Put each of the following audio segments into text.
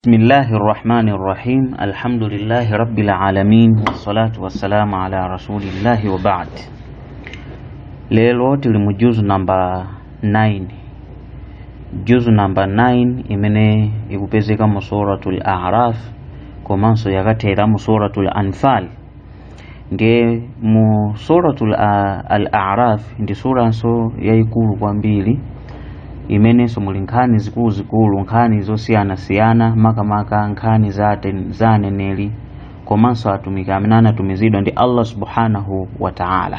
بسم الله الرحمن الرحيم الحمد لله رب العالمين والصلاة والسلام على رسول الله وبعد. Lero tili mu juzu namba 9, juzu namba 9 imene ikupezeka mu Suratul A'raf komanso yakathera mu Suratul Anfal. Ndiye mu Suratul Al-A'raf ndi suranso yayikulu kwambiri imenenso muli nkhani zikuluzikulu, nkhani zosiyanasiyana, makamaka nkhani za aneneri komanso atumiki amene anatumizidwa ndi Allah subhanahu wa ta'ala.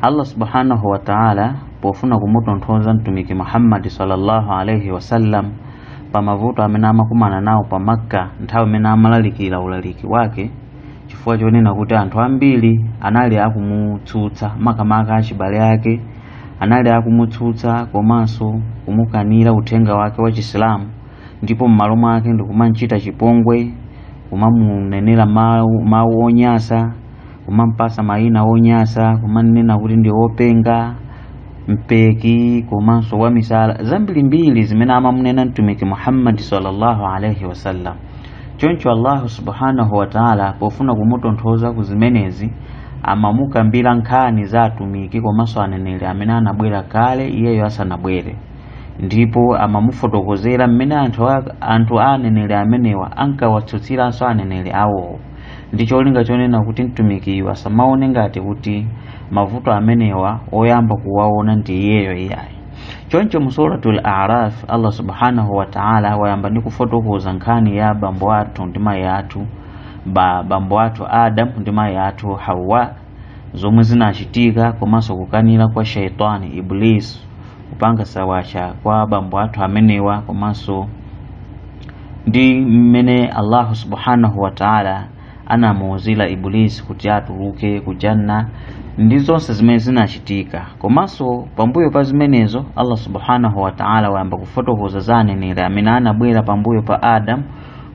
Allah subhanahu wa ta'ala pofuna kumutonthoza mtumiki Muhammad sallallahu alaihi wasallam pa mavuto amene amakumana nawo pa Makka nthawi imene amalalikira ulaliki wake, chifukwa chonena kuti anthu ambiri anali akumutsutsa, makamaka achibale ake anali akumutsutsa komanso kumukanira uthenga wake wa Chisilamu, ndipo m'malo mwake ndikumanchita chipongwe, kumamunenera mawu onyasa, kumampasa mayina onyasa, kumanena kuti ndi openga, mpeki komanso wamisala, zambirimbiri zimene amamunena mtumiki Muhammad sallallahu alaihi wasallam. Choncho Allah subhanahu wa ta'ala pofuna kumutonthoza ku zimenezi amamukambira nkhani za atumiki komanso aneneri amene anabwera kale iyeyo asanabwere, ndipo amamufotokozera mmene anthu a aneneri amenewa ankawatsutsiranso aneneri awowo, ndi cholinga chonena kuti mtumikiyu asamaone ngati kuti mavuto amenewa oyamba kuwaona ndi iyeyo iyayi. Choncho mu Suratul A'raf Allah subhanahu wa ta'ala wayamba ndi kufotokoza nkhani ya bambo athu ndi mayi athu, bambo athu Adam ndi mayi athu Hawa, zomwe zinachitika komanso kukanira kwa shaitani Iblis kupanga sawacha kwa bambo athu amenewa, komanso ndi mmene Allah subhanahu wa ta'ala anamuuzira Iblis kuti atuluke ku janna, ndi zonse zimene zinachitika. Komanso pambuyo pa zimenezo Allah subhanahu wa ta'ala wayamba kufotokoza za aneneri amene anabwera pambuyo pa Adam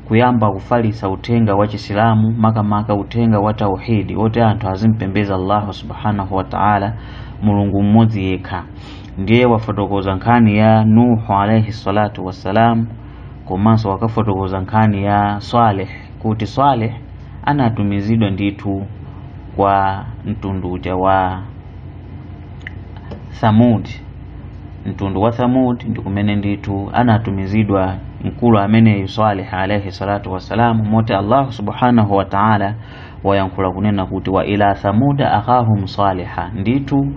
kuyamba kufalitsa uthenga wa Chisilamu, makamaka uthenga wa tauhidi woti anthu azimpembedza Allah subhanahu wa ta'ala, Mulungu mmodzi yekha. Ndiye wafotokoza nkhani ya Nuhu alayhi salatu wassalam, komanso wakafotokoza nkhani ya Saleh, kuti Saleh anatumizidwa ndithu kwa mtundu uja wa Thamud. Mtundu wa Thamud ndi kumene ndithu anatumizidwa mkulu ameneyu Saleh alayhi salatu wassalam, moti Allah subhanahu wa ta'ala wayankhula kunena kuti wa ila Thamuda akhahum Saliha, ndithu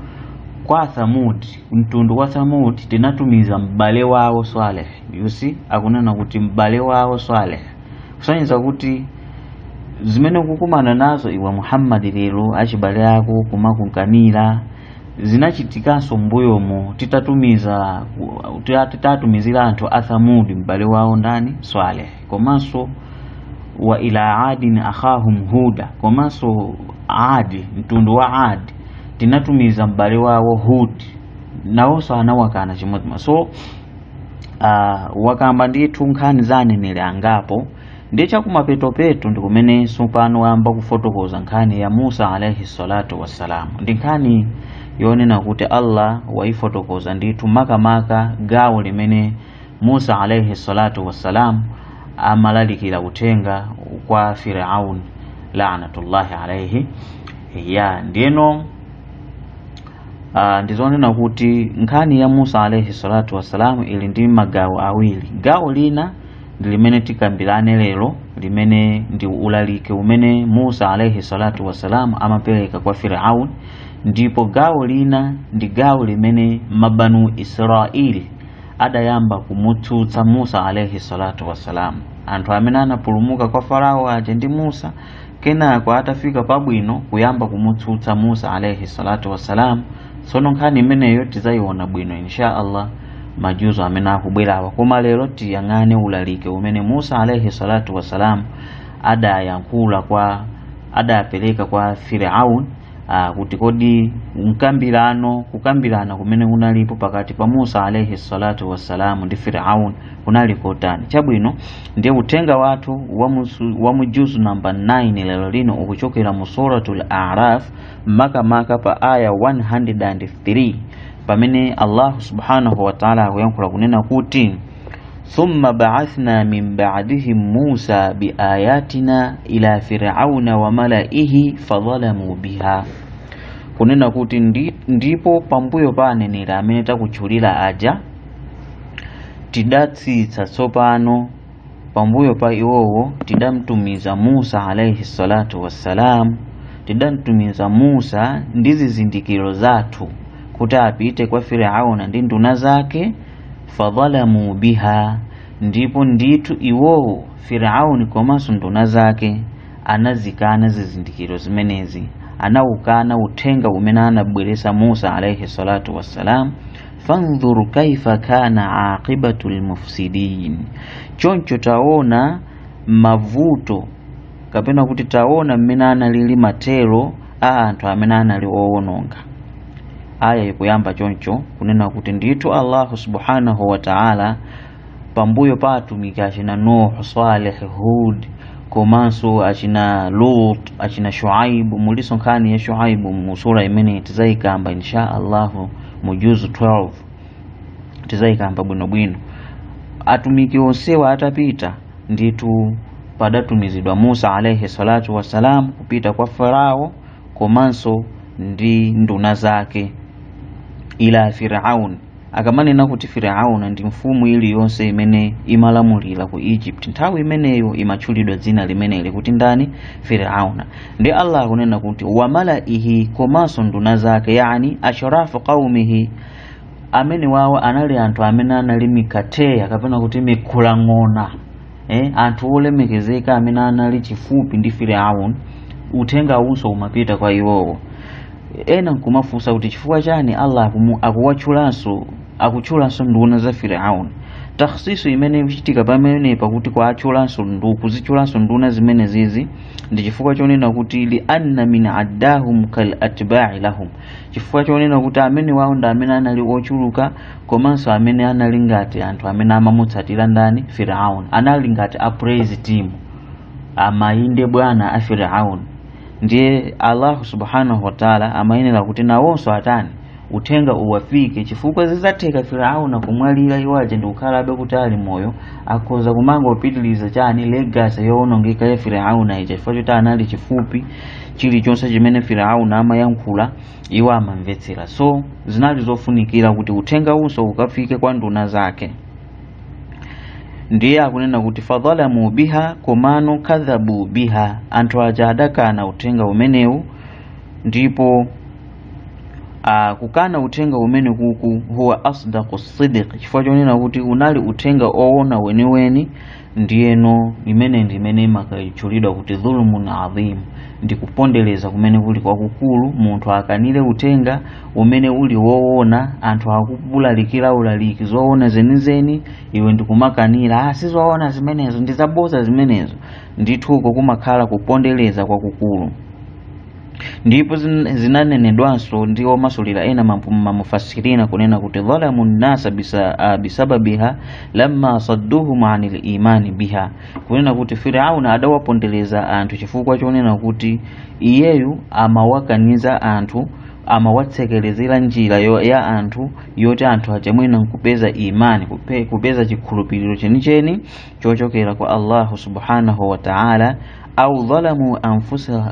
kwa Thamud, mtundu wa Thamud tinatumiza m'bale wawo Saleh. You see, akunena kuti m'bale wawo Saleh, kusonyeza kuti zimene ukukumana nazo iwe Muhammad lero achibale ako kumakunkanira zinachitikanso mbuyomo titatumizira anthu a Thamud m'bale wawo ndani Saleh. Komanso wa ila adin akhahum Huda, komanso Adi, mtundu wa Adi tinatumiza m'bale wawo Hud, nawonso anawakana chimodzimodzi. So wakamba ndithu nkhani za aneneri angapo, ndi chakumapetopeto ndi kumenenso pano wayamba kufotokoza nkhani ya Musa alayhi salatu wassalam. Ndi nkhani yonena kuti Allah waifotokoza ndithu makamaka gawo limene Musa alayhi salatu wassalam amalalikira uthenga kwa Firaun la'natullahi alayhi. Ya ndiyeno ndizonena kuti nkhani ya Musa alayhi salatu wassalam ili ndi magawo awiri. Gawo lina ndi limene tikambirane lero, limene ndi ulaliki umene Musa alayhi salatu wassalam amapereka kwa Firaun, ndipo gawo lina ndi gawo limene mabanu Israeli adayamba kumutsutsa Musa alayhi salatu wassalam. Anthu amene anapulumuka kwa Farao aja ndi Musa, kenako atafika pabwino kuyamba kumutsutsa Musa alayhi salatu wassalam. Tsono nkhani imeneyo tidzayiona bwino insha Allah majuzo amene akubwerawa, koma lero tiyang'ane ulaliki umene Musa alayhi salatu wassalam adayankhula kwa adapereka kwa Firaun, kuti kodi kukambirana kumene kunalipo pakati pa Musa alayhi salatu wassalam ndi Firaun kunali kotani. Chabwino, ndiye uthenga wathu wa mujuzu namba 9 lero lino ukuchokera mu Suratul A'raf, makamaka pa aya 103, pamene Allah subhanahu wa ta'ala akuyankhula kunena kuti Thumma ba'athna min ba'dihim Musa biayatina ila fir'auna wa malaihi fadhalamu biha, kunena kuti ndipo pambuyo pa aneneri amene takutchulira aja tidatsitsa tsopano pambuyo pa iwowo tidamtumiza Musa alayhi salatu wassalam, tidamtumiza Musa ndi zizindikiro zathu kuti apite kwa Firauna ndi nduna zake. Fadhalamu biha, ndipo ndithu iwowo Firauni komanso nduna zake anazikana zizindikiro zimenezi, anawukana uthenga umene anabweretsa Musa alayhi salatu wassalam. Fandhur kaifa kana aqibatu lmufsidin, choncho taona mavuto kapena kuti taona mmene analili matero a anthu amene anali owononga. Aya ikuyamba choncho kunena kuti ndithu Allahu subhanahu wa ta'ala pambuyo pa atumiki achina Nuh, Saleh, Hud komanso achina Lut, achina Shuaibu, muliso nkhani ya Shuaibu mu sura imene tizayikamba insha Allahu mu juzu 12 tizayikamba bwinobwino. Atumiki onsewa atapita ndithu padatumizidwa Musa alayhi salatu wassalam kupita kwa Farao komanso ndi nduna zake ila Firaun. Akamanena kuti Firaun ndi mfumu iliyonse imene imalamulira ku Egypt nthawi imeneyo imatchulidwa dzina limeneli kuti ndani? Firauna. Ndi Allah akunena kuti wamalaihi komanso nduna zake, yani ashrafu qaumihi, amene wawo anali anthu amene anali mikateya kapena kuti mikhulang'ona, anthu olemekezeka amene anali chifupi ndi Firaun. Uthenga unso umapita kwa iwowo. Ena nkumafunsa kuti chifukwa chani Allah akutchulanso nduna za Firaun. Takhsisu imene ikuchitika pamene pakuti kwaatchulanso kuzitchulanso nduna zimene zizi ndi chifukwa chonena kuti li anna min addahum kal atba'i lahum, chifukwa chonena kuti amene wawo ndi amene anali ochuluka komanso amene anali ngati anthu amene amamutsatira ndani? Firaun. Anali ngati a praise team, amayinde bwana a Firaun. Ndiye Allah subhanahu wa ta'ala amayenera kuti nawonso atani uthenga uwafike, chifukwa zizatheka Firauna kumwalira iwaje ndi kukhalabe kuti ali moyo akhoza kumangopitiliza chani legacy yowonongeka ya Firauna ija, chifukwa choti anali chifupi chilichonse chimene Firauna amayankhula iwo amamvetsera. So zinali zofunikira kuti uthenga unso ukafike kwa nduna zake. Ndiye akunena kuti fadhalamu biha komano kadhabu biha, anthu aja adakana uthenga umenewu. Ndipo kukana uthenga umene kuku huwa asdaqu sidiq, chifukwa chonena kuti unali uthenga owona weniweni. Ndiyeno imene ndi imene imakatchulidwa kuti dhulmun adhim, ndi kupondereza kumene kuli kwakukulu. Munthu akanire uthenga umene uli woona, anthu akulalikira ulaliki zoona zenizeni, iwe ndikumakanira sizoona zimenezo, ndi zaboza zimenezo. Ndithuko kumakhala kupondereza kwakukulu. Ndipo zinanenedwanso ndi omasulira ena mamufasirina kunena kuti dhalamu nnasa bisababiha lamma sadduhum anil imani biha, kunena kuti Firauna adawapondereza anthu chifukwa chonena kuti iyeyu amawakaniza anthu, amawatsekerezera njira ya anthu yoti anthu achamwina nkupeza imani, kupeza chikhulupiriro chenicheni chochokera kwa Allahu subhanahu wa ta'ala. Au dhalamu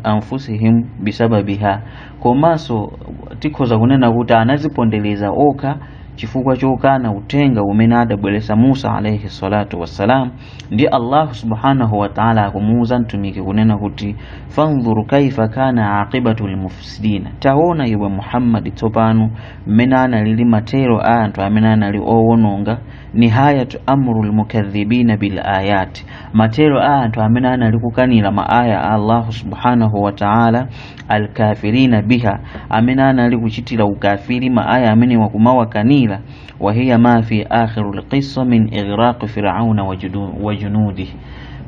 anfusihim bisababiha, komanso tikhoza kunena kuti anazipondereza okha chifukwa chokana uthenga umene adabweretsa Musa alayhi salatu wassalam. Ndi Allah subhanahu wa ta'ala akumuuza mtumiki kunena kuti fandhur kaifa kana aqibatu lmufsidina, taona iwe Muhammad tsopano mmene analili matero a anthu amene anali owononga. Nihayatu amru lmukadhibina bil ayat, matero a anthu amene anali kukanira maaya a Allah subhanahu wa ta'ala. Alkafirina biha, amene anali kuchitira ukafiri maaya amene wakumawakanira. Wahiya ma fi akhiru lqissa min igraqi firauna wa junudihi,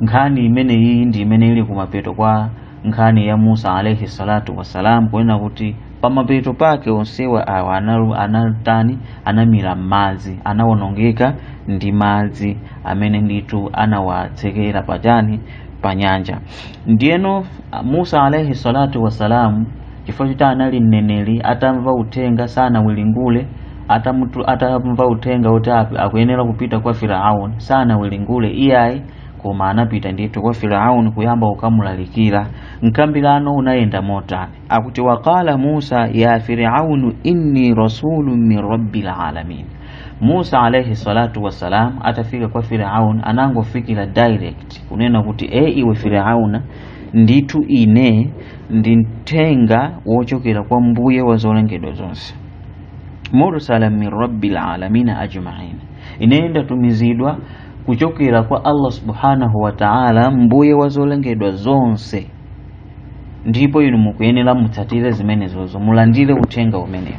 nkhani imene iyi ndi imene ili kumapeto kwa nkhani ya Musa alayhi salatu wassalam, kunena kuti pamapeto pake onsewa awa anatani anamira m'madzi, anawonongeka ndi madzi amene ndithu anawatsekera pachani pa nyanja. Ndiyeno Musa alayhi salatu wassalam chifukwa choti anali mneneri, atamva uthenga sanawilingule, Atamva uthenga kuti akuyenera kupita kwa Firaun, sanawilingule iyayi, koma anapita ndithu kwa Firaun kuyamba kukamulalikira. Mkambirano unayenda motani? Akuti waqala Musa ya Firaunu inni rasulun min rabbil alamin. Musa alayhi salatu wassalam atafika kwa Firaun anangofikira direct kunena kuti iwe Firauna, ndithu ine ndi mthenga wochokera kwa mbuye wa zolengedwa zonse, mursala min rabbil alamin ajma'in, ine ndatumizidwa kuchokera kwa Allah subhanahu wa ta'ala, mbuye wa zolengedwa zonse, ndipo inu mukuyenera mutsatire zimenezozo, mulandire uthenga umenewo.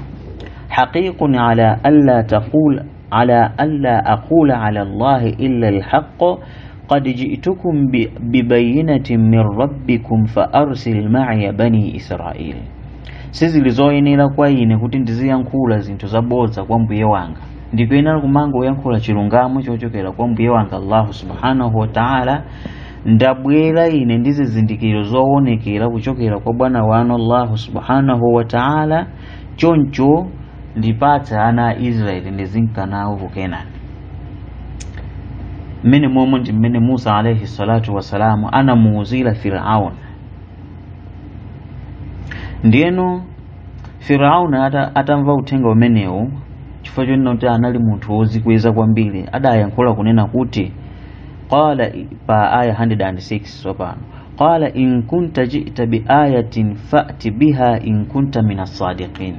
Haqiqun ala alla taqul ala alla aqula ala Allahi illa alhaq qad ji'tukum bibayinatin min rabbikum fa arsil ma'iya bani Israil. Sizilizoyenera kwa ine kuti ndiziyankhula zinthu zabodza kwa mbuye wanga, ndikuyenera kumangoyankhula chilungamo chochokera kwa mbuye wanga Allah subhanahu wa ta'ala. Ndabwera ine ndi zizindikiro zoonekera kuchokera kwa bwana wanu Allah subhanahu wa ta'ala, choncho ndipatse ana a Israeli ndizinka nawo ku Kenani. Mmene momwe ndi mmene Musa alayhi salatu wassalamu anamuuzira Firaun. Ndiyeno Firaun atamva uthenga umenewu, chifukwa chonena kuti anali munthu wozikweza kwambiri, adayankhula kunena kuti qala pa aya 106 sopano, qala in kunta ji'ta bi ayatin fa'ti biha in kunta minas sadiqin,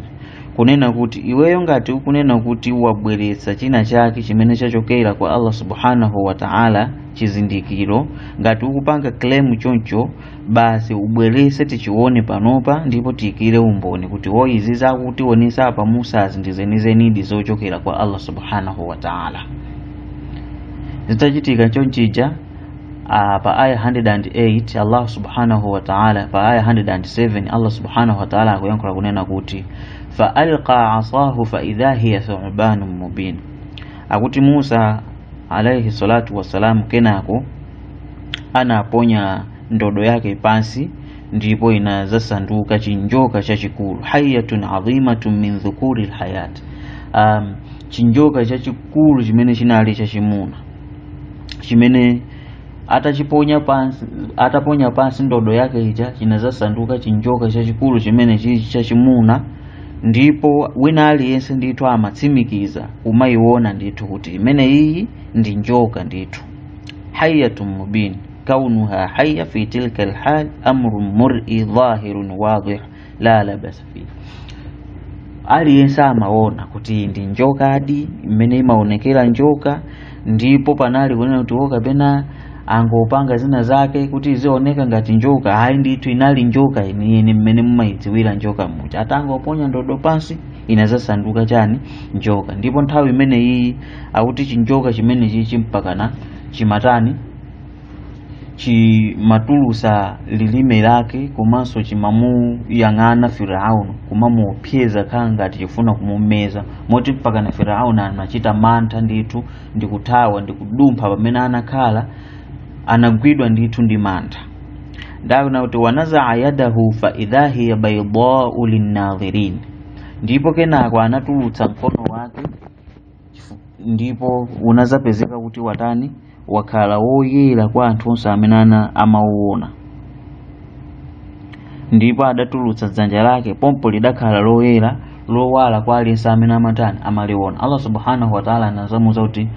kunena kuti iweyo ngati ukunena kuti wabweretsa china chake chimene chachokera kwa Allah subhanahu wa ta'ala, chizindikiro, ngati ukupanga claim choncho, basi ubwerese tichione panopa ndipo tiyikire umboni kuti izi zakutionesa apa Musa ndi zenizenidi zochokera kwa Allah subhanahu wa ta'ala. Zitachitika chonchija pa aya 108 Allah subhanahu wa ta'ala, pa aya 107 Allah subhanahu wa ta'ala akuyankhula kunena kuti fa alqa asahu fa idha hiya thu'banun mubin, akuti Musa alayhi salatu wassalam kenako anaponya ndodo yake pansi ndipo inazasanduka chinjoka chachikulu, hayatun adhimatun min dhukuri alhayat, chinjoka chachikulu chimene chinali chachimuna, chimene atachiponya pansi, ataponya pansi ndodo yake ija chinazasanduka chinjoka chachikulu chimene chichi chachimuna, ndipo wina aliyense ndithu amatsimikiza kumayiona ndithu kuti imene iyi ndi njoka ndithu. Hayatun mubin kaunuha hayya fi tilka alhal amrun mur'i dhahirun wadih la labasa fi, aliyense amaona kuti ndi njoka adi imene imaonekera njoka, ndipo panali kunena kuti kapena angopanga zina zake kuti zioneka ngati njoka. Hayi ndithu inali njoka yeniyeni mmene mumayidziwira njoka muja, atangoponya ndodo pansi inazasanduka chani njoka. Ndipo nthawi imene iyi akuti chinjoka chimene chichi mpakana chimatani chimatulusa lilime lake komanso chimamuyang'ana Firaun kumamuopseza khala ngati chifuna kumumeza, moti mpakana Firaun anachita mantha ndithu ndikuthawa ndikudumpha pamene anakhala, anagwidwa ndithu ndi mantha. Ndakuna kuti wanazaa yadahu fa idha hiya baydau linnadhirin, ndipo kenako anatulutsa mkono wake ndipo unazapezeka kuti watani wakhala woyera kwa anthu onse amene amauona, ndipo adatulutsa dzanja lake pompo lidakhala loyera lowala kwa aliyense amene amatani amaliona. Allah subhanahu wa ta'ala anazamuza kuti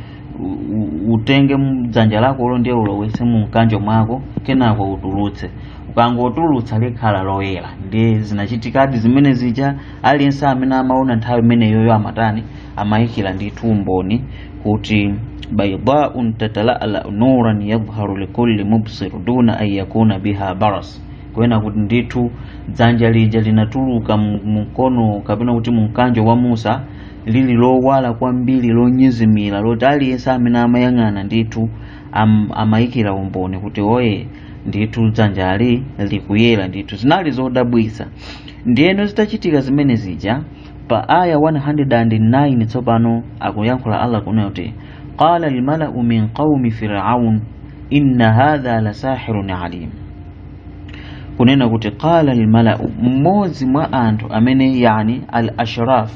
utenge dzanja lako ndiye ulowetse mu mkanjo mwako kenako utulutse, ukangotulutsa likhala loyera. Ndiye zinachitikadi zimene zija, aliyense amene amaona nthawi imeneyoyo amatani amayikira ndithu umboni kuti baydaun tatala'la nuran yadhharu likulli mubsir duna an yakuna biha baras, kuena kuti ndithu dzanja lija linatuluka mkono kapena kuti mkanjo wa Musa lili lowala kwambiri lonyezimira loti aliyense amene amayang'ana ndithu amayikira umboni kuti oye ndithu dzanjali likuyera ndithu. Zinali zodabwitsa. Ndiyeno zitachitika zimene zija pa aya 109 tsopano akuyankhula Allah kunena kuti qala almala'u min qaumi fir'aun inna hadha lasahirun alim, kunena kuti qala almala'u, mmodzi mwa anthu amene yani al-ashraf,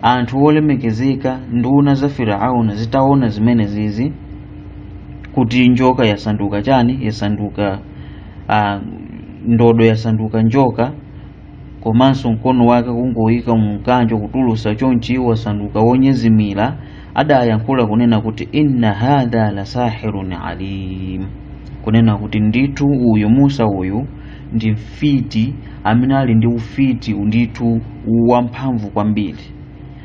Anthu olemekezeka, nduna za Firauna zitaona zimene zizi kuti njoka yasanduka chani, yasanduka ndodo yasanduka njoka, komanso mkono wake kungoyika mkanjo kutulusa chonchi wasanduka wonyezimira, adayankhula kunena kuti inna hadha la sahirun alim, kunena kuti ndithu uyu Musa uyu ndi mfiti amene ali ndi ufiti ndithu wamphamvu kwambiri,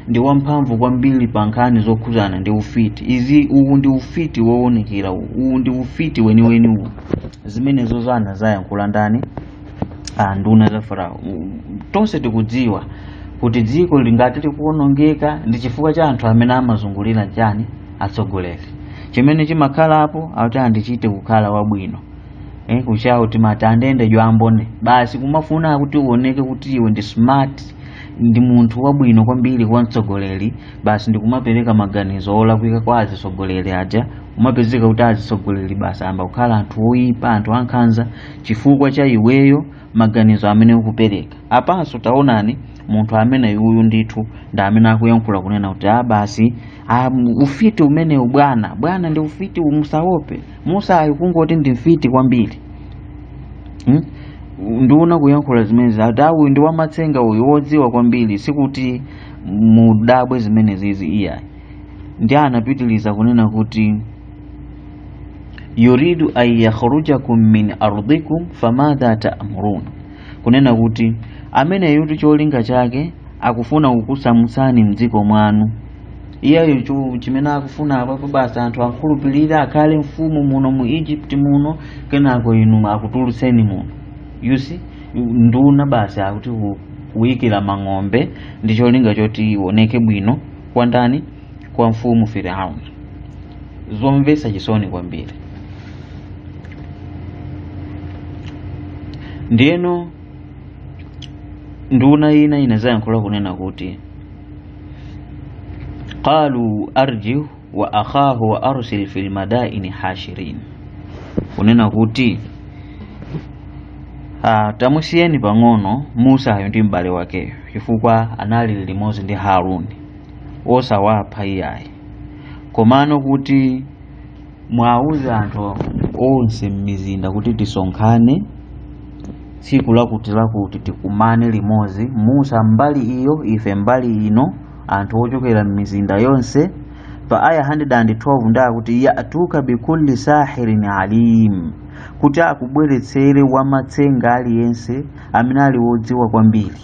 ndi wamphamvu kwambiri pa nkhani zokhuzana ndi ufiti. Izi uwu ndi ufiti woonekera, uwu ndi ufiti weniweni uwu. Zimenezo zana zayankhula ndani? Nduna za Farao. Tonse tikudziwa kuti dziko lingati likuwonongeka ndi chifukwa cha anthu amene amazungulira chani, atsogoleri. Chimene chimakhalapo akuti andichite kukhala wabwino, kuchawo timati andende jwambone basi, kumafuna kuti uoneke kuti iwe ndi smart, ndi munthu wabwino kwambiri kwa mtsogoleri, basi ndikumapereka maganizo olakwika kwa azitsogoleri aja. Kumapezeka kuti azitsogoleri basi amba kukhala anthu oyipa, anthu ankhanza chifukwa cha iweyo maganizo amene ukupereka. Apanso taonani munthu amene uyu ndithu ndi amene akuyankhula kunena kuti basi ufiti umenewu bwana, bwana ndi ufiti, musaope. Musa ayi kungoti ndi mfiti kwambiri. Nduna kuyankhula zimenezi ati uyu ndi wamatsenga uyu wodziwa kwambiri, sikuti mudabwe zimenezi iyayi. Ndi anapitiliza kunena kuti yuridu an yakhrujakum min ardikum famadha ta'murun, kunena kuti ameneyu ndi cholinga chake akufuna kukusamutsani mdziko mwanu. Iyeyo chimene akufuna apapo basi anthu akhulupirire akhale mfumu muno mu Egypt muno, kenako inu akutulutseni muno. You see, nduna basi akuti kuyikira mang'ombe ndi cholinga choti ioneke bwino kwa ndani, kwa mfumu Firauni. Zomvetsa chisoni kwambiri. Ndiyeno nduna ina inazayankhula kunena kuti qalu arjih wa akhahu wa arsil fil madaini hashirin, kunena kuti tamusiyeni pang'ono Musa ayo ndi m'bale wakeyo, chifukwa anali limodzi ndi Haruni, osawapha iyayi, komano kuti mwauze anthu onse m'mizinda kuti tisonkhane tsiku lakuti lakuti tikumane limodzi, Musa mbali iyo ife mbali ino, anthu ochokera m'mizinda yonse. Pa aya 112 ndakuti yatuka bikulli sahirin alim, kuti akubweretsere wamatsenga aliyense amene ali wodziwa kwambiri.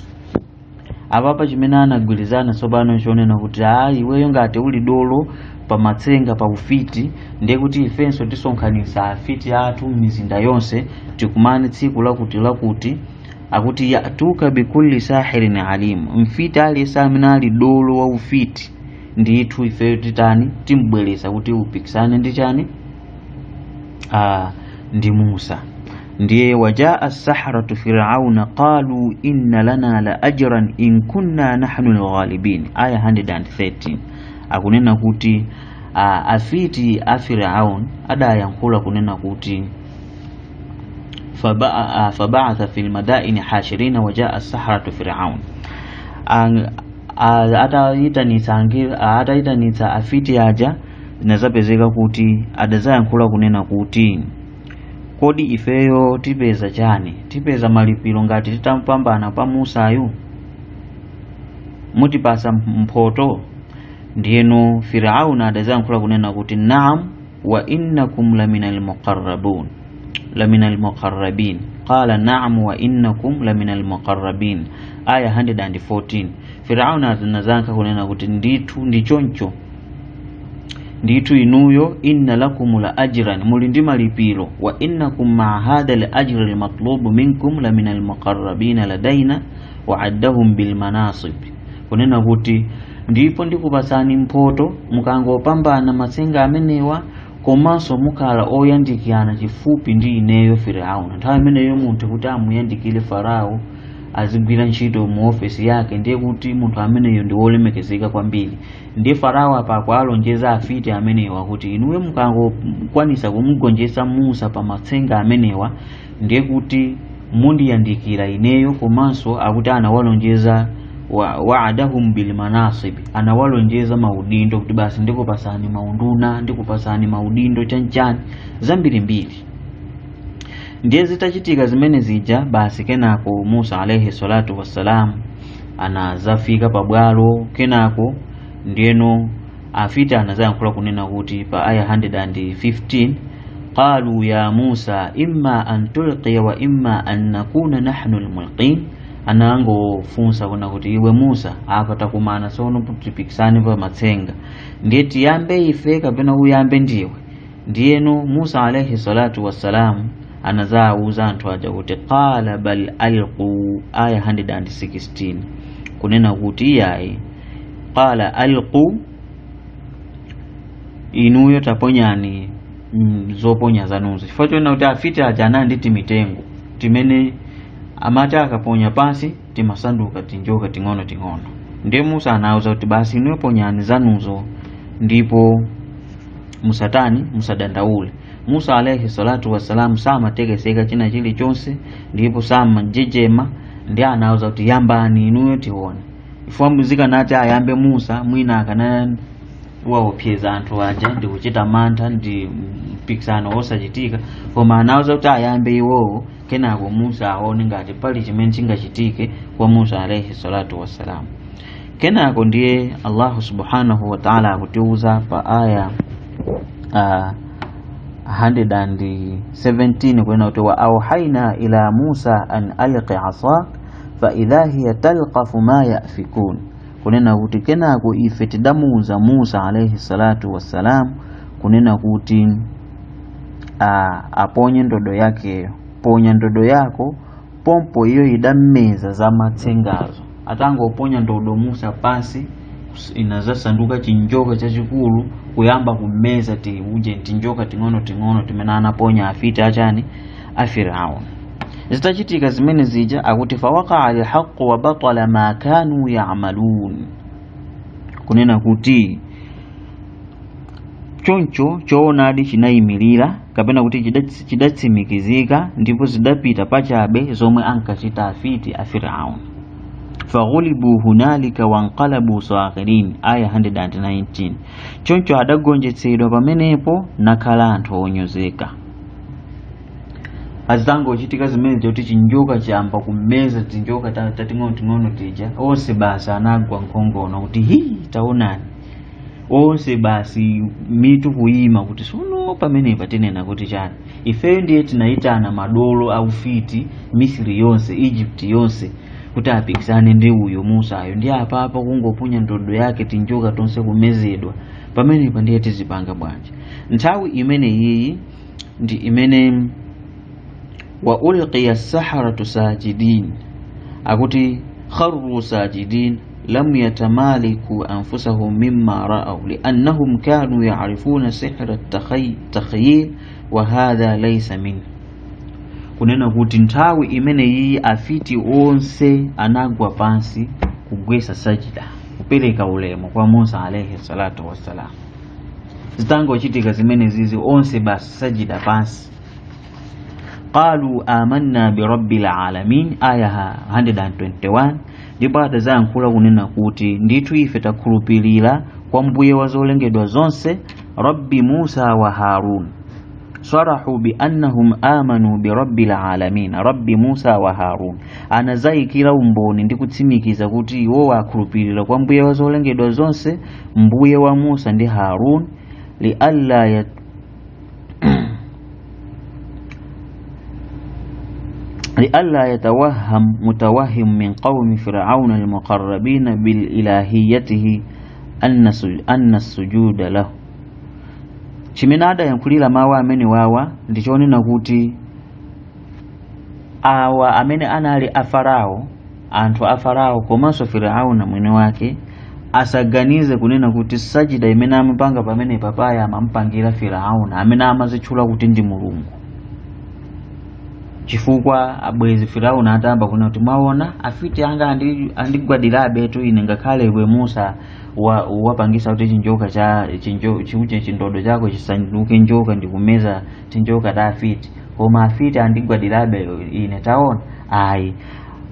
Apapa chimene anagwirizana tsopano chonena kuti iweyo ngati uli dolo pa matsenga pa ufiti, ndiye kuti ifenso tisonkhanitsa afiti athu m'mizinda yonse tikumane tsiku lakuti lakuti. Akuti yatuka bikulli sahirin alim, mfiti aliyense amene ali dolo wa ufiti ndithu ifeyo titani, timbweresa kuti upikisane ndi chani, ndi Musa. Ndiye wajaa as-sahratu fir'auna qalu inna lana la ajran in kunna nahnu al-ghalibin, aya 113. Akunena kuti afiti a Fir'aun adayankhula kunena kuti faba'atha fil madaini hashirina wajaa as-sahratu fir'aun, atayitanitsa afiti aja, zinazapezeka kuti adazayankhula kunena kuti kodi ifeyo tipeza chani, tipeza malipiro ngati titampambana pa Musayu, mutipasa mphoto? Ndiyeno Firauna adazayankhula kunena kuti naam wa innakum laminal muqarrabun, laminal muqarrabin, qala naam wa innakum laminal muqarrabin, aya 114. Firauna anazayankha kunena kuti ndithu ndi choncho, ndithu inuyo inna lakum la ajran, muli ndi malipiro, wa innakum ma'a hadha al ajri al matlubu minkum la minal muqarrabin ladaina wa addahum bil manasib, kunena kuti ndipo ndikupasani mphoto mukangopambana matsenga amenewa, komanso mukhala oyandikirana chifupi ndi ineyo Firauna. Nthawi imeneyo munthu kuti amuyandikire Farao azigwira ntchito mu ofesi yake, ndiye kuti munthu ameneyo ndi wolemekezeka kwambiri. Ndiye Farao apa akualonjeza afiti amenewa kuti inuyo mukangokwanisa kumugonjetsa Musa pa matsenga amenewa, ndiye kuti mundiyandikira ineyo, komanso akuti anawalonjeza Wa'adahum bil manasib, anawalonjeza maudindo kuti basi ndikupasani maunduna, ndikupasani maudindo chanchani zambirimbiri. Ndiye zitachitika zimene zija basi kenako Musa alayhi salatu wassalam anazafika pabwalo. Kenako ndiyeno afiti anazayankhula kunena kuti pa aya 115, qalu ya Musa imma an tulqiya wa imma an nakuna nahnu almulqin. Anangofunsa kuna kuti iwe Musa, apa takumana sono tipikisane pa matsenga, ndiye tiyambe ife kapena uyambe ndiwe? Ndiyeno Musa alayhi salatu wassalam anazawuza anthu aja kuti qala bal alqu, aya 116, kunena kuti iyayi, qala alqu, inuyo taponyani zoponya zanuzo, chifukwa chonena kuti afiti aja anali ndi timitengo timene amati akaponya pansi timasanduka tinjoka ting'ono ting'ono. Ndiye Musa anawuza kuti basi inuyo ponyani zanuzo ndipo musatani, musadandaule. Musa alayhi salatu wassalam samatekeseka china chilichonse ndipo samajejema, ndi anawuza kuti yambani inuyo tione. Ifo zikanati ayambe Musa, mwina akana waopseza anthu aja ndi kuchita mantha ndi mpikisano osachitika, koma anawuza kuti ayambe iwowo, kenako Musa aone ngati pali chimene chingachitike kwa Musa alayhi salatu wassalam. Kenako ndiye Allahu subhanahu wa ta'ala akutiuza pa aya 117 kunena kuti wa auhaina ila Musa an alqi asak fa idha hiya talqafu ma yafikun, kunena kuti kenako ife tidamuuza Musa alayhi salatu wassalam kunena kuti aponye ndodo yakeyo, ponya ndodo yako, pompo iyo idammeza za matsengazo. Atangoponya ndodo Musa pansi inazasanduka chinjoka chachikulu kuyamba kumeza tiuje tinjoka ting'ono ting'ono timene anaponya afiti achani a Firaun. Zitachitika zimene zija akuti fawaqaa alhaqu wa batala ma kanu ya'malun, kunena kuti choncho choonadi chinayimirira kapena kuti chidatsimikizika ndipo zidapita pachabe zomwe ankachita afiti a Firaun. Faghulibu hunalika wanqalabu saghirin, aya 119, choncho adagonjetsedwa pamenepo nakhala anthu onyozeka. Azangochitika zimene zoti chinjoka chamba kumeza tinjoka tating'ono ting'ono tija, onse basi anagwa nkhongono kuti hi taonani, onse basi mitu kuyima kuti sono pamenepa tinena kuti chani, ifeyo ndiye tinayitana madolo aufiti Misri yonse Egypt yonse kuti apikisane ndi uyo Musayo, ndi apapa kungoponya ndodo yake tinjoka tonse kumezedwa, pamenepa ndiye tizipanga bwanji? Nthawi imene iyi ndi imene wa ulqiya as-saharatu sajidin, akuti kharru sajidin lam yatamaliku anfusahum mimma ra'aw li'annahum kanu ya'rifuna sihra at-takhyil wa hadha laysa min, kunena kuti nthawi imene iyi afiti onse anagwa pansi kugwesa sajida kupereka ulemu kwa Musa alayhi salatu wassalam. Zitangochitika zimene zizi onse basi sajida pansi. Qalu amanna bi rabbil alamin, aya 121, ndipo adazayankhula kunena kuti ndithu ife takhulupirira kwa mbuye wa zolengedwa zonse, Rabbi Musa wa Harun. Sarahu bi annahum amanu bi rabbil alamin, Rabbi Musa wa Harun. Anazayikira umboni ndi kutsimikiza kuti iwo akhulupirira kwa mbuye wa zolengedwa zonse, mbuye wa Musa ndi Harun, li alla لئلا يتوهم متوهم من قوم فرعون المقربين بالإلهيته أن السجود له. Chimene adayankhulira mawu amene wawa ndichonena kuti awa amene anali a Farao, anthu a Farao komanso Firauna mwini wake, asaganize kunena kuti sajida imene amapanga pamene papaya amampangira Firauna amene amazitchula kuti ndi mulungu, chifukwa abwezi Firauna atamba kunena kuti mwaona afiti anga andigwadirabe tu ine ngakhale iwe Musa wapangisa kuti chinjoka cha chiuje chindodo chako chisanduke njoka ndikumeza chinjoka ta afiti, koma afiti andigwadirabe ine taona. Ayi,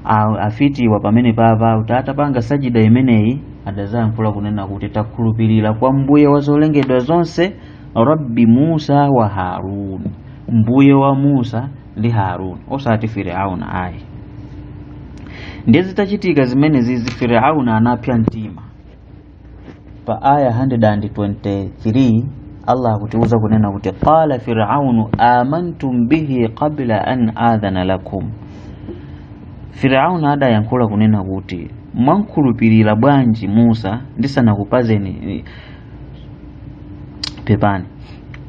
Afitiwa pamene papa kuti atapanga sajida imeneyi adazayankhula kunena kuti takhulupirira kwa mbuye wa zolengedwa zonse, Rabbi Musa wa Harun, mbuye wa Musa ndi Harun, osati Firauna ayi. Ndiye zitachitika zimene zizi, Firauna anapsa mtima. Pa aya 123 Allah akutiuza kunena kuti qala Firaunu amantum bihi qabla an adhana lakum. Firauna adayankhula kunena kuti mwankhulupirira bwanji Musa ndisanakupazeni pepani.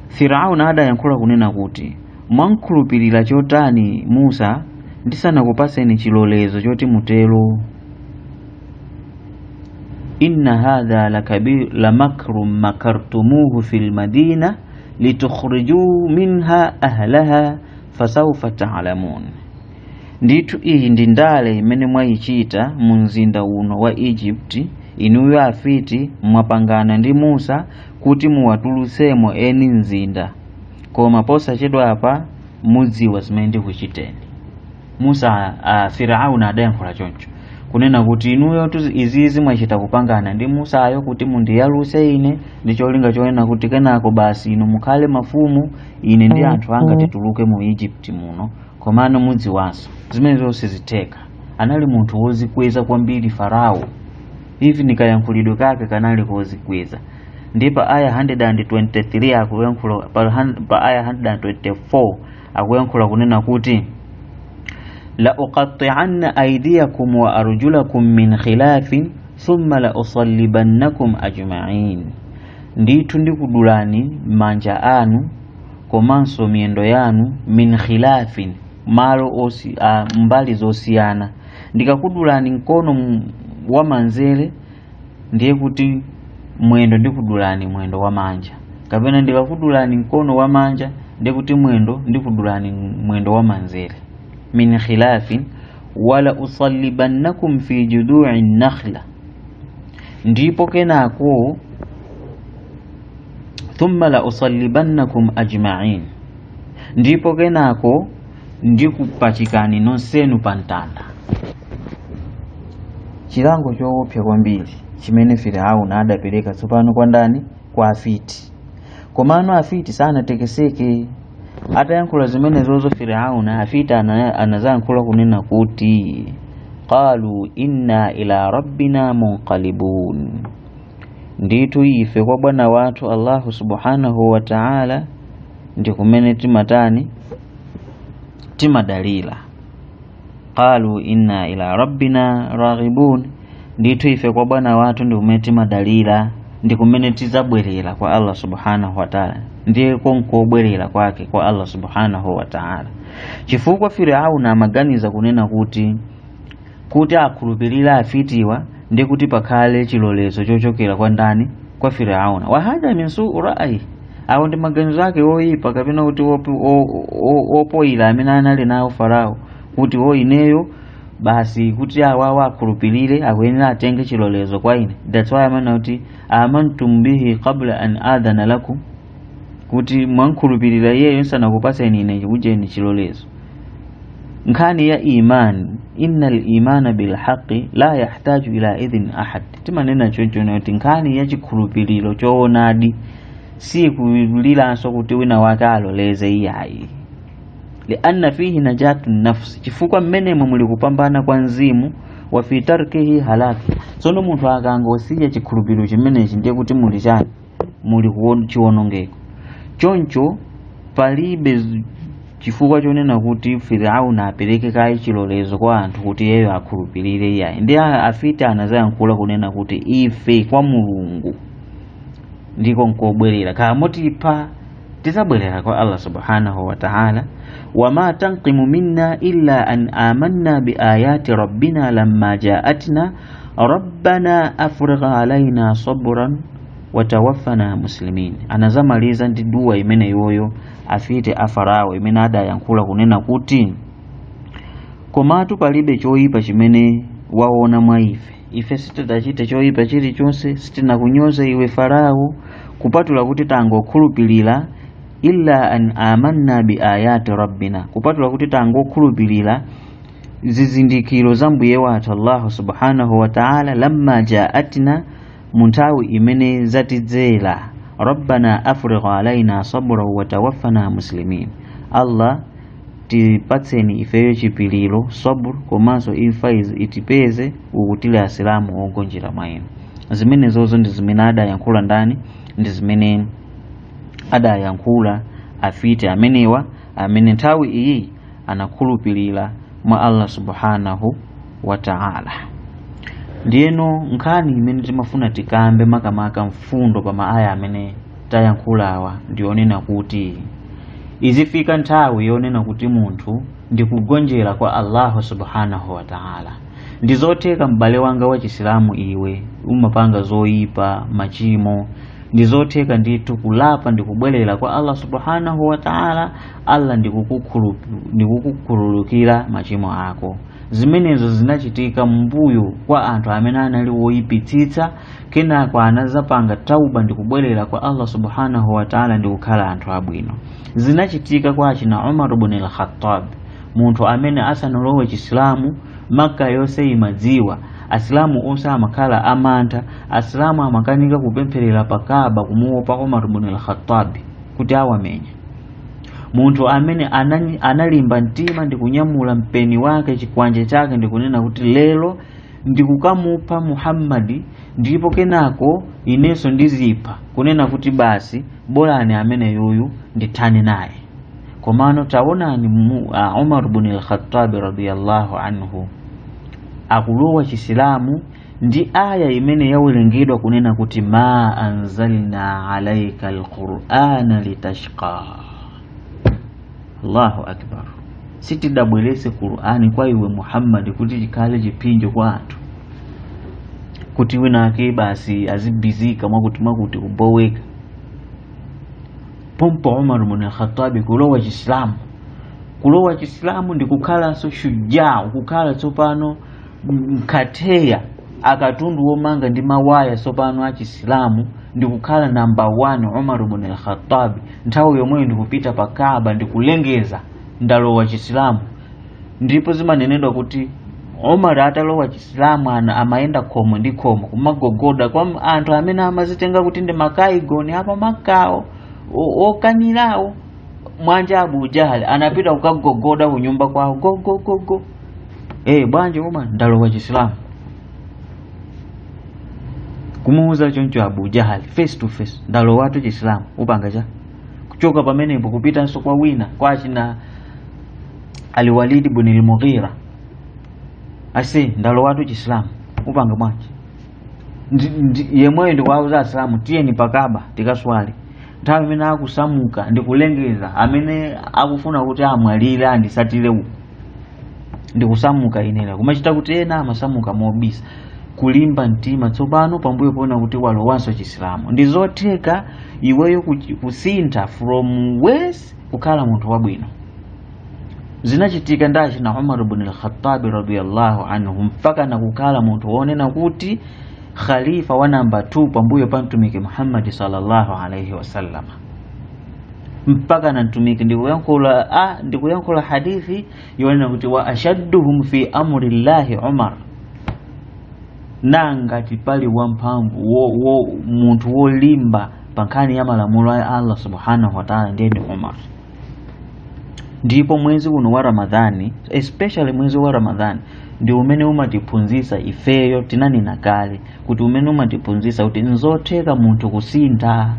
Firauna adayankhula kunena kuti mwankhulupirira chotani Musa ndisanakupaseni chilolezo choti mutero. Inna hadha lamakrun makartumuhu fil madina litukhriju minha ahlaha fasawfa ta'lamun. Ndithu iyi ndi ndale imene mwayichita mu mzinda uno wa Egypt. Inuyo afiti mwapangana ndi Musa kuti muwatulutsemo eni mzinda, koma posachedwa apa mudziwa zimene ndikuchiteni. Musa Firauna adayankhula choncho kunena kuti inuyo izizi mwachita kupangana ndi Musayo kuti mundiyaluse ine ndi cholinga chonena kuti kenako basi inu mukhale mafumu, ine ndi anthu anga tituluke mu Egypt muno, komano mudziwanso zimene zonse zitheka. Anali munthu wozikweza kwambiri Farao, ivi nikayankhulidwe kake kanali kozikweza. Ndi pa aya 123 akuyankhula, pa aya 124 akuyankhula kunena kuti la uqatti'anna aydiyakum wa arjulakum min khilafin thumma la usallibannakum ajma'in. Ndithu ndikudulani manja anu komanso miyendo yanu min khilafin, malo mbali zosiyana. Ndikakudulani mkono wa manzere ndiye kuti mwendo ndikudulani mwendo wa manja, kapena ndikakudulani mkono wa manja ndiye kuti mwendo ndikudulani mwendo wa manzere. Min khilafin wala usallibannakum fi judu'i nakhla, ndipo kenako thumma la usallibannakum ajma'in, ndipo kenako ndikupachikani nonsenu pa mtanda. Chilango choopsa kwambiri chimene Firauna adapereka tsopano kwa ndani? Kwa afiti. Komano afiti sanatekeseke. Atayankhula zimene zozo Firauna, afiti anazayankhula kunena kuti qalu inna ila rabbina munqalibun, ndithu ife kwa bwana wathu Allahu subhanahu wa ta'ala ndi kumene timatani, timadalira. Qalu inna ila rabbina raghibun, ndithu ife kwa bwana wathu ndi kumene timadalira, ndi kumene tizabwerera kwa Allah subhanahu wa ta'ala, ndiye konkobwerera kwake kwa Allah subhanahu wa ta'ala. Chifukwa Firauna amaganiza kunena kuti akhulupirira afitiwa ndi kuti pakhale chilolezo chochokera kwa ndani? Kwa Firauna. Wa hadha min su'u ra'yi, awo ndi maganizo ake oyipa kapena kuti opoyira amene anali nawo Farao, kuti ineyo basi kuti awawa akhulupirire akuyenera atenge chilolezo kwa ine. That's why amene kuti amantum bihi qabla an adhana lakum, kuti mwankhulupirira iyeyo nsanakupaseni ine chikujeni chilolezo. Nkhani ya iman, innal imana bil haqqi la yahtaju ila idhin ahad, timanena choncho kuti nkhani ya chikhulupiriro choonadi si kulilanso kuti wina wake aloleze iyayi, lianna fihi najatu nafsi, chifukwa mmenemo muli kupambana kwa mzimu, wa fi tarkihi halaki. Tsono munthu akangosiya chikhulupiriro chimenechi ndiye kuti muli chani? Muli chiwonongeko. Choncho palibe chifukwa chonena kuti Firauna apereke kayi chilolezo kwa anthu kuti iyeyo akhulupirire iyayi. Ndi afiti anazayankhula kunena kuti ife kwa Mulungu ndiko nkobwerera, kaya motipha tizabwerera kwa Allah subhanahu wa ta'ala. Wama tanqimu minna illa an amanna bi ayati rabbina lamma ja'atna rabbana afrigh alaina sabran watawaffana muslimin. Anazamaliza ndi dua imene yoyo afite a Farao imene adayankhula kunena kuti komatu palibe choyipa chimene waona mwa ife, ife sitidachite choyipa chilichonse, sitinakunyoze iwe Farao, kupatula kuti tangokhulupirira illa an amanna bi ayati rabbina, kupatula kuti tangokhulupirira Zizindikiro za mbuye wathu Allahu subhanahu wa ta'ala, lamma ja'atna, munthawi imene zatidzera, rabbana afrigh alaina sabra wa tawaffana muslimin, Allah tipatseni ifeyo chipiliro, sabr, komanso imfa itipeze ukutili asilamu ogonjera mwa inu. Zimenezozo ndi zimene adayankhula ndani? Ndi zimene adayankhula afiti amenewa, amene nthawi iyi anakhulupirira mwa Allah subhanahu wa ta'ala. Ndiyeno nkhani imene timafuna tikambe makamaka mfundo pa maaya amene tayankhulawa ndiyonena kuti izifika nthawi yonena kuti munthu ndikugonjera kwa Allahu subhanahu wa ta'ala. Ndizotheka m'bale wanga wa Chisilamu, iwe umapanga zoyipa, machimo, ndizotheka ndithu kulapa ndikubwerera kwa Allah subhanahu wa ta'ala, Allah ndikukukhululukira machimo ako. Zimenezo zinachitika mbuyo kwa anthu amene anali woyipitsitsa, kenako anazapanga tauba ndikubwerera kwa Allah subhanahu wa ta'ala ndikukhala anthu abwino. Zinachitika kwa achina Umar ibn al-Khattab, munthu amene asanalowe Chisilamu Makka yonse imadziwa, asilamu onse amakhala amantha, asilamu amakanika kupempherera pa Kaaba kumuopa Umar ibn al-Khattab kuti awamenya. Munthu amene analimba mtima ndikunyamula mpeni wake, chikwanje chake, ndikunena kuti lero ndikukamupha Muhammadi ndipo kenako inenso ndizipha, kunena kuti basi bolani amene yuyu ndithane naye. Komano taonani Umar ibn al-Khattab radiyallahu anhu akulowa Chisilamu ndi aya imene yawerengedwa kunena kuti ma anzalna alayka alqur'ana litashqa. Allahu akbar. Sitidabwerese Qur'ani kwa iwe Muhammad kuti chikhale chipinjo kwa anthu, kuti winake basi azibizika mwakuti mwakuti kuboweka. Pompo Umar ibn al-Khattab kulowa Chisilamu, kulowa Chisilamu ndi kukhalanso shujaa, kukhala tsopano mkhateya akatundu womanga ndi mawaya tsopano a Chisilamu, ndi kukhala namba 1 Umar ibn al-Khattab. Nthawi yomweyo ndikupita pa Kaaba ndikulengeza ndalowa Chisilamu. Ndipo zimanenedwa kuti Umar atalowa Chisilamu amayenda khomo ndi khomo kumagogoda kwa anthu amene amazitenga kuti ndi makaigoni apa makawo okanirawo. Mwanja Abu Jahal anapita kukagogoda kunyumba kwawo, go go go go, bwanje Umar ndalowa Chisilamu. Kumuuza choncho Abu Jahal face to face, ndalowatu Chisilamu, upanga cha kuchoka pamenepo kupitanso kwa wina kwa achina Al-Walid ibn al-Mughira, ase ndalowatu Chisilamu, upanga bwanji? Yemweyo ndikuwauza Asilamu tiyeni pakaba tikaswale. Nthawi imene akusamuka ndikulengeza amene akufuna kuti amwalire andisatire uku, ndikusamuka inera kumachita kuti ena amasamuka mobisa, kulimba mtima tsopano pambuyo poona kuti walowanso Chisilamu. Ndizotheka iweyo kusintha from worse kukhala munthu wabwino. Zinachitika ndi achina Umar ibn al-Khattab radiyallahu anhu mpaka nakukhala munthu wonena kuti khalifa wa namba 2 pambuyo pa Mtumiki Muhammad sallallahu alayhi wasallam, mpaka na Mtumiki ndikuyankhula hadithi yonena kuti wa ashadduhum fi amri llahi Umar, nangati pali wamphamvu munthu wolimba pa nkhani ya malamulo a Allah subhanahu wa ta'ala ndiye ndi Umar. Ndipo mwezi uno wa Ramadhani, especially mwezi wa Ramadhani, ndi umene umatiphunzitsa ifeyo, tinanena kale kuti umene umatiphunzitsa kuti nzotheka munthu kusintha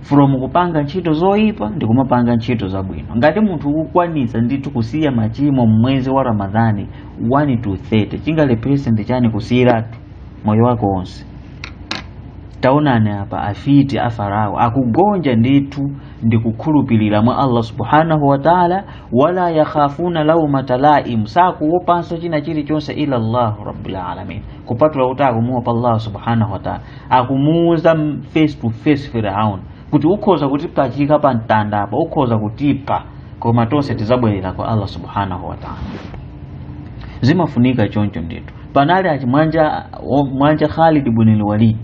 from kupanga ntchito zoyipa ndi kumapanga ntchito zabwino. Ngati munthu ukukwanitsa ndithu kusiya machimo mwezi wa Ramadhani 1 to 30, chingalepherese ndi chani kusiyiratu moyo wako wonse? Taonani apa afiti a Farao akugonja ndithu ndi kukhulupirira mwa Allah subhanahu wa ta'ala, wala yakhafuna lawmata laim, sakuopanso china chilichonse ila Allah rabbil alamin, kupatula kuti akumuopa Allah subhanahu wa ta'ala. Akumuuza face to face Firaun kuti ukhoza kutipachika pa mtanda apa, ukhoza kutipha, koma tonse tizabwerera kwa Allah subhanahu wa ta'ala. Zimafunika choncho ndithu. Panali achi mwanja Khalid ibn al-Walid,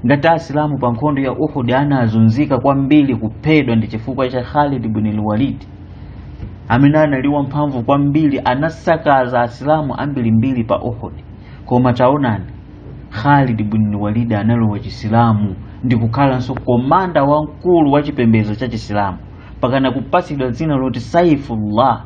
ngati asilamu pa nkhondo ya Uhud anazunzika kwambiri kuphedwa ndi chifukwa cha Khalid ibn al-Walid. Amene anali wamphamvu kwambiri, anasakaza Asilamu ambirimbiri pa Uhud. Koma taonani, Khalid ibn Walid analowa Chisilamu ndi kukhalanso komanda wamkulu wa chipembedzo cha Chisilamu, pakana kupatsidwa dzina loti Saifullah,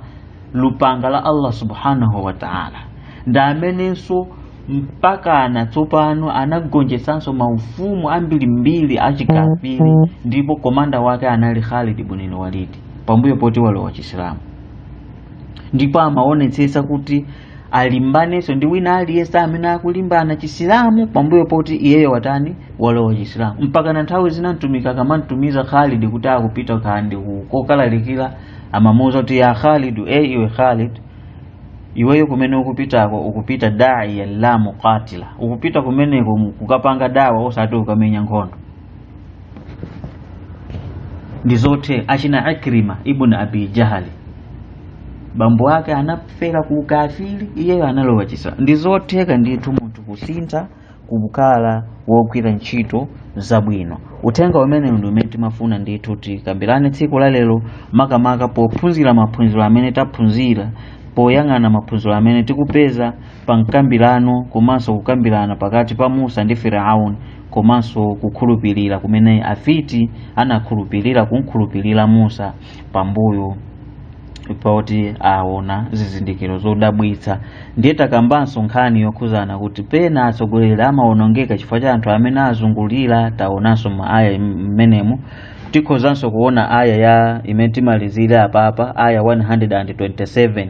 lupanga la Allah subhanahu wa ta'ala. Ndi amenenso mpakana tsopano anagonjetsanso maufumu ambirimbiri achikafiri, ndipo komanda wake anali Khalid ibn Walid pambuyo poti walowa Chisilamu. Ndipo amaonetsetsa kuti alimbanenso ndi wina aliyense amene akulimbana Chisilamu pambuyo poti iyeyo watani, walowa Chisilamu. Mpaka na nthawi zina mtumiki akamamtumiza Khalid kuti akupita kandi kokalalikira, amamuwuza kuti ya Khalid, e iwe Khalid, iweyo kumene ukupitako ukupita da'iya la muqatila, ukupita kumeneko kukapanga dawa osati ukamenya nkhondo. Ndi zothe achina Ikrima ibn Abi Jahali, bambo ake anafera ku ukafiri, iyeyo analowa Chisilamu. Ndi zotheka ndithu munthu kusintha kukhala wogwira ntchito zabwino. Uthenga umene ndi umene timafuna ndithu tikambirane tsiku la lero, makamaka pophunzira maphunziro amene taphunzira, poyang'ana maphunziro amene tikupeza pa mkambirano komanso kukambirana pakati pa Musa ndi Firaun, komanso kukhulupirira kumene afiti anakhulupirira kumkhulupirira Musa pambuyo poti aona zizindikiro zodabwitsa. Ndiye takambanso nkhani yokhuzana kuti pena atsogoleri amaonongeka chifukwa cha anthu amene azungulira. Taonanso ma aya mmenemu, tikhozanso kuona aya ya imene timalizira apapa, aya 127,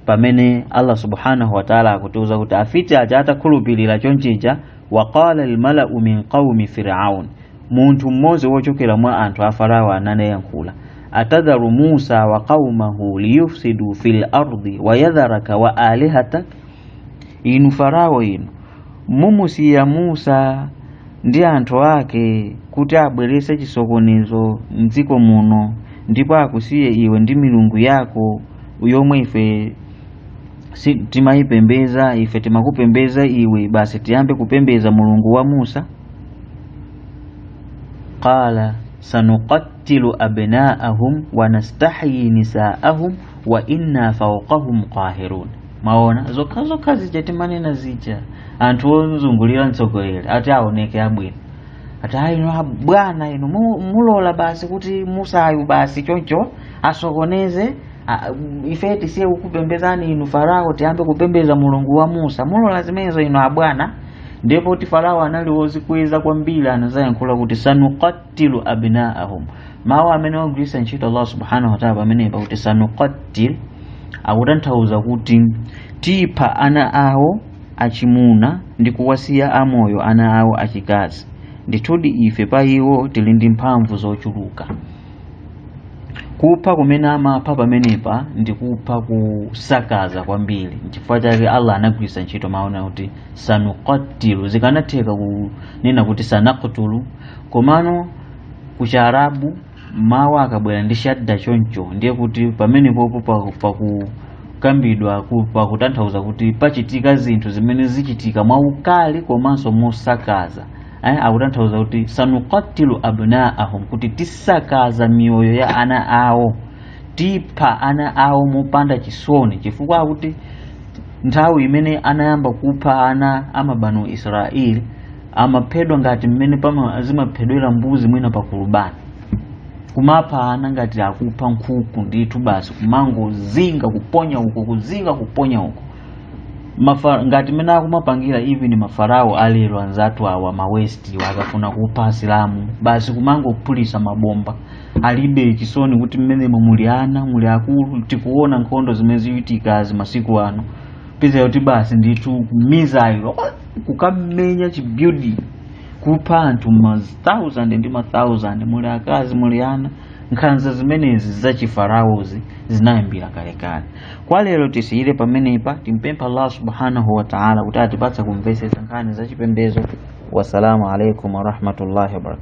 pamene Allah subhanahu wa ta'ala akutiuza kuti afiti aja atakhulupirira chonchija, waqala almalau min qaumi Firaun, munthu mmodzi wochokera mwa anthu a Farao anayankhula, atadharu Musa wa qaumahu liyufsidu fil ardi wa yadharaka wa alihatak. Inu Farao inu, mumusiya Musa ndi anthu ake kuti abweretse chisokonezo mdziko muno, ndipo akusiye iwe ndi milungu yako yomwe ife timayipembeza, ife timakupembeza iwe, basi tiyambe kupembeza mulungu wa Musa. Qala sanuqattilu abnaahum wa nastahyi nisaahum wa inna fawqahum qahirun. Maona zokha zokha zija timanena zija, anthu ozungulira mtsogoleri ati aoneke abwino, ati ayi inu bwana inu mulola basi kuti Musayu basi choncho asokoneze, ife tisiye kukupembezani inu Farao, tiyambe kupembeza mulungu wa Musa, mulola zimenezo inu abwana. Ndipo kuti Farao anali wozikweza kwambiri, anazayankhula kuti sanuqattilu abnaahum. Mawu amene wagwiritsa ntchito Allah subhanahu wa ta'ala pamenepa kuti sanuqattil akutanthauza kuti tipha ana awo achimuna ndi kuwasiya amoyo ana awo achikazi, ndithudi ife pa iwo tili ndi mphamvu zochuluka. Kupha kumene amapha pamenepa ndi kupha kusakaza kwambiri, nchifukwa chake Allah anagwiritsa ntchito mawu kuti sanuqattilu. Zikanatheka kunena kuti sanaqtulu, komano kucharabu mawu akabwera ndi shadda choncho ndiye kuti pamenepopo pakukambidwa pakutanthauza kuti pachitika zinthu zimene zichitika mwaukali komanso mosakaza. Akutanthauza kuti sanuqattilu abnaahum, kuti tisakaza miyoyo ya ana awo, tipha ana awo mopanda chisoni, chifukwa akuti nthawi imene anayamba kupha ana amabanu Israeli amaphedwa ngati mmene zimaphedwera mbuzi mwina pakulubani, kumapha ana ngati akupha nkhuku ndithu, basi kumangozinga kuponya uko, kuzinga kuponya uko. Ngati mmene akumapangira even mafarao alero anzathu awa ma west akafuna kupha asilamu basi kumangophulisa mabomba, alibe chisoni kuti mmenemo muli ana muli akulu. Tikuona nkhondo zimene zikuchitikazi masiku ano, peza kuti basi ndithu mizayo kukamenya chibuilding, kupha anthu ma thousand ndi ma thousand, muli akazi muli ana. Nkhanza zimenezi zachifaraozi zinayambira kalekale. Kwa lero tisiyire pamenepa, timpempha Allah subhanahu wa ta'ala kuti atipatse kumvetsetsa nkhani zachipembedzo. Wassalamu alaikum warahmatullahi wabarakatuh.